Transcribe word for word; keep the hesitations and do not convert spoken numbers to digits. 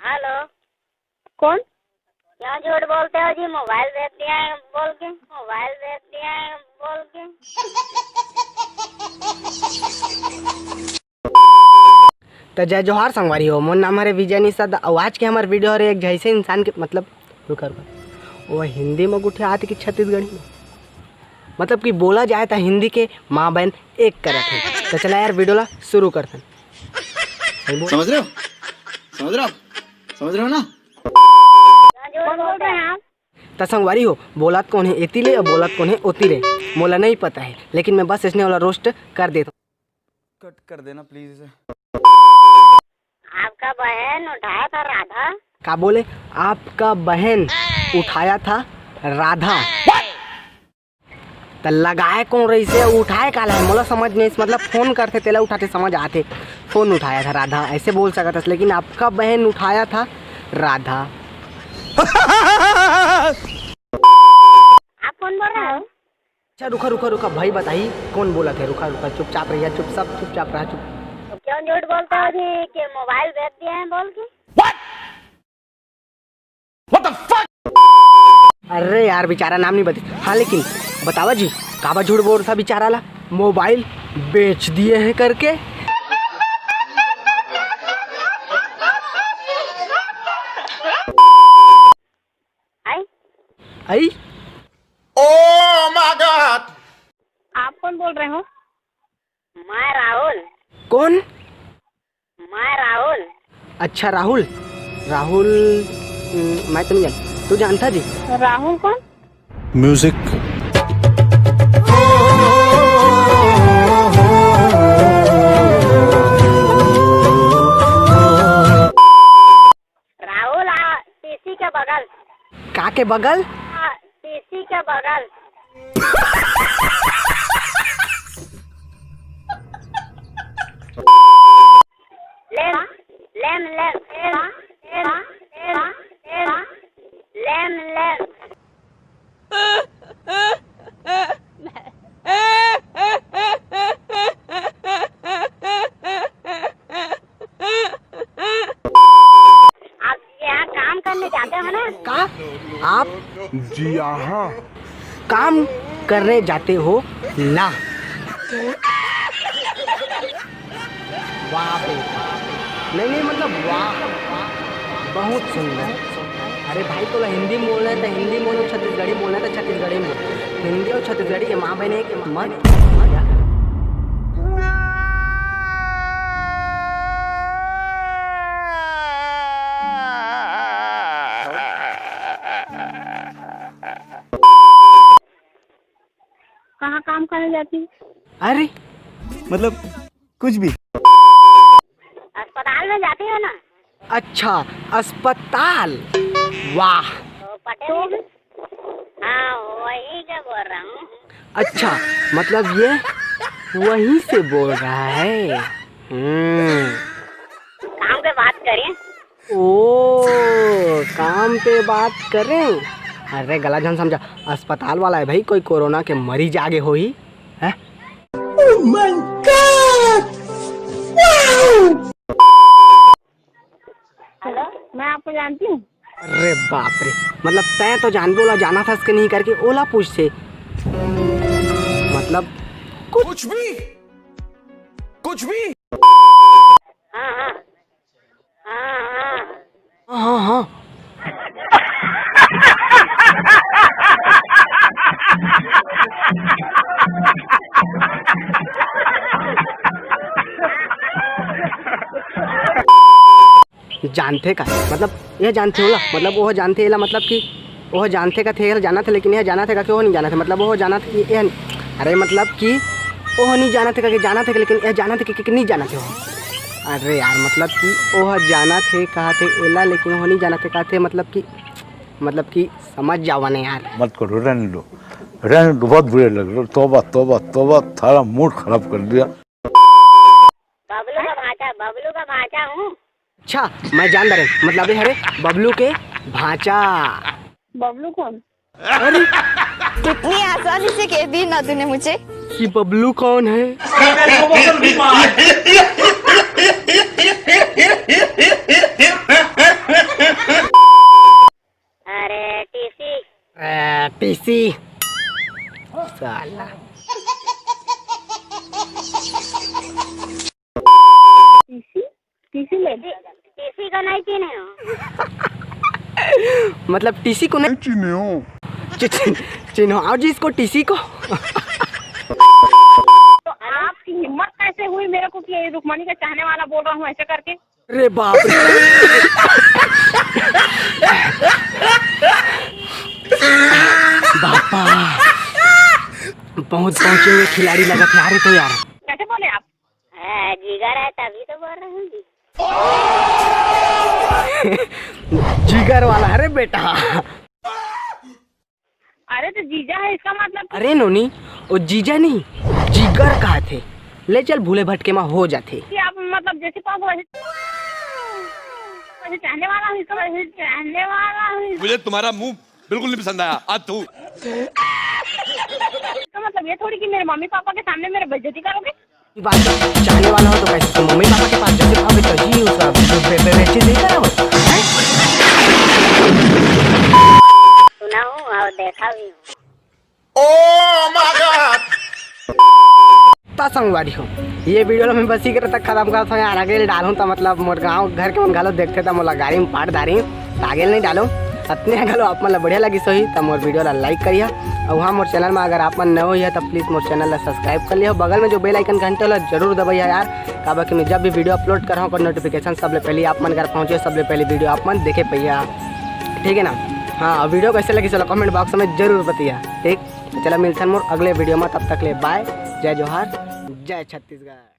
Hello. कौन? क्यों झूठ बोलते हो जी? मोबाइल बेच दिया है बोल के, मोबाइल बेच दिया है बोल के। त जय जोहार संगवारी हो, मोर नाम हरे विजय निषाद। अउ आज के हमर वीडियो हरे एक झैसे इंसान के, मतलब, रुका, रुका, वो हिंदी में गुठियात कि छत्तीसगढ़ी में, मतलब कि बोला जाए त हिंदी के माँ बहन एक करत हे। त चला यार, वीडियो ला शुरू करथन। सही बोल। समझ रहे हो? समझ रहे हो? समझ रहे हो ना? कौन बोल रहे हैं आप? त संगवारी हो, बोलत कोन हे एती ले अउ बोलत कोन हे ओती ले, मोला नहीं पता है, लेकिन मैं बस इसने वाला रोस्ट कर देता हूँ। कट कर देना प्लीज इसे। आपका बहन उठाया था राधा। का बोले? आपका बहन उठाया था राधा। त लगाए कौन रहिसे, उठाए काला है, मोला समझ नहीं, मतलब फोन करथे तेला उठाथे, समझ आथे, फोन उठाया था राधा, ऐसे बोल सकत हस, लेकिन आपका बहन उठाया था राधा। आप कौन बोल रहे हो? अच्छा, रुका, रुका, रुका, भाई बताही, कौन बोलत हे? रुका, रुका, चुपचाप रहिया, चुप, सब चुपचाप रहा, चुप। तो क्यों झूठ बोलते हो जी कि मोबाइल बेच दिए हैं बोल के? अरे यार, बेचारा नाम नहीं बता। हाँ, लेकिन बतावा जी, काबर झूठ बोल रहा बेचारा ला, मोबाइल बेच दिए हैं करके? आई? आई? Oh my God! आप कौन बोल रहे हो? मैं राहुल। कौन? मैं राहुल। अच्छा, राहुल। राहुल, हम्म, मैं तो नहीं जानता। तू जानता जी? राहुल कौन? म्यूजिक। राहुल, आ, सीसी के बगल। का के बगल? आ, सीसी के बगल। लेम, लेम, लेम, लेम, लेम, लेम, लेम, लेम। आप यहाँ काम करने जाते हो ना? का? आप जी हाँ। काम करने जाते हो ना? वाह बे, वाह। नहीं, नहीं, मतलब, वाह, बहुत सुंदर। अरे भाई, तोला हिंदी में बोलना है तो हिंदी में बोलो, छत्तीसगढ़ी में बोलना है तो छत्तीसगढ़ी में बोलो। हिंदी और छत्तीसगढ़ी के माँ बहन एक मत। कहाँ काम करने जाती हो? अरे, मतलब, कुछ भी। अस्पताल में जाती हो ना? अच्छा, अस्पताल। वाह। तो पटेल, हाँ, वही का बोल रहा हूँ। अच्छा, मतलब ये वहीं से बोल रहा है। हम्म। काम पे बात करिए। ओ, काम पे बात करें। अरे, गलत झन समझा, अस्पताल वाला है भाई, कोई कोरोना के मरीज आगे होही, हैं? Oh my God! Wow! Hello, मैं आपको जानती हूँ। अरे बाप रे, मतलब तैं तो जानबे ओला, जाना था इसके नहीं करके ओला पूछथे, मतलब कुछ कुछ भी, कुछ भी। हाँ, हाँ। हाँ, हाँ। हाँ, हाँ, हाँ। जानथे का? मतलब, यह जानथे ओला? मतलब, ओह जानथे एला, मतलब कि ओह जानथे का थे, एला जानत हे, लेकिन यह जानत हे का कि ओह नहीं जानत हे? मतलब, ओह जानत हे कि यह नहीं, अरे, मतलब कि ओह नहीं जानत हे का कि जानत हे, लेकिन यह जानत हे कि, कि नहीं जानत हे ओह? अरे यार, मतलब कि ओह जानत हे, कहा थे एला, लेकिन ओह नहीं जानत हे, कहा थे, मतलब कि, मतलब कि समझ जावा नहीं यार। मत करो, रहने दो, रहने दो, बहुत बुरे लग रहे हो। तौबा, तौबा, तौबा, सारा मूड खराब कर दिया। बबलू का भांचा, बबलू का भांचा हूँ। अच्छा, मैं जान रहे, मतलब ये हरे बबलू के भांचा। बबलू कौन? अरे, कितनी आसानी से कह दी ना तूने मुझे। कि बबलू कौन है? टीसी। साला। टीसी? टीसी ले। टीसी का नहीं चिन्हे हो? मतलब टीसी को नहीं चिन्हे हो? चि-, चि-, चिन्हो आओ जी इसको, टीसी को। तो आपकी हिम्मत कैसे हुई मेरे को कि ये रुक्मणी का चाहने वाला बोल रहा हूँ ऐसे करके? अरे बाप रे। बापा, बहुत पहुंचे हुए खिलाड़ी लगत है यार, तो यार। कैसे बोले आप? हाँ, जिगर है तभी तो बोल रहे हैं जी। जिगर वाला, अरे बेटा। अरे तो जीजा है, इसका मतलब कि अरे नोनी, वो जीजा नहीं, जिगर कहा थे। ले चल, भूले भटके में हो जाते। कि आप मतलब जैसे पाओ वैसे, वैसे चाहने वाला हूँ इसका, वैसे चाहने वाला हूँ इसका। मुझे तुम्हारा मुंह बिल्कुल नहीं पसंद आया। आज तू। इसका मतलब ये थोड़ी कि मेरे मम्मी पापा के सामने मेरी बेइज्जती करोगे। बात चाहने वाला हो तो कैसे तुम मम्मी पापा के पास जैसे खाओगे तो जी उसका बे-, बे-, बे-, बेइज्जती नहीं करोगे? हैं? सुना हूँ और देखा भी हूँ। Oh my God! ता संगवारी हो, ये वीडियो ला मैं बस इकरे तक खत्म करत हूँ यार। आगे डालूँ तो मतलब मोर गाँव घर के मन घलो देखते त मोला गारी में पाट डारी, त आगे नहीं डालूँ। अतने घलो आप मन ला बढ़िया लगिस होही त मोर वीडियो ला लाइक करिहा। अउ हाँ, मोर चैनल में अगर आप मन नए होइहा त प्लीज मोर चैनल ला सब्सक्राइब कर लिहा। बगल में जो बेल आइकन घंटे ला जरूर दबाइहा यार, काबर कि मैं जब भी वीडियो अपलोड करहूँ ओकर नोटिफिकेशन सबले पहले आप मन घर पहुँचे, सबले पहले वीडियो आप मन देखे पइहा। ठीक है ना? हाँ, वीडियो कैसे लगिस ओला कमेंट बॉक्स में जरूर बतिहा। ठीक, तो चला मिलथन मोर अगले वीडियो में, तब तक ले बाय, जय जोहार, जय छत्तीसगढ़।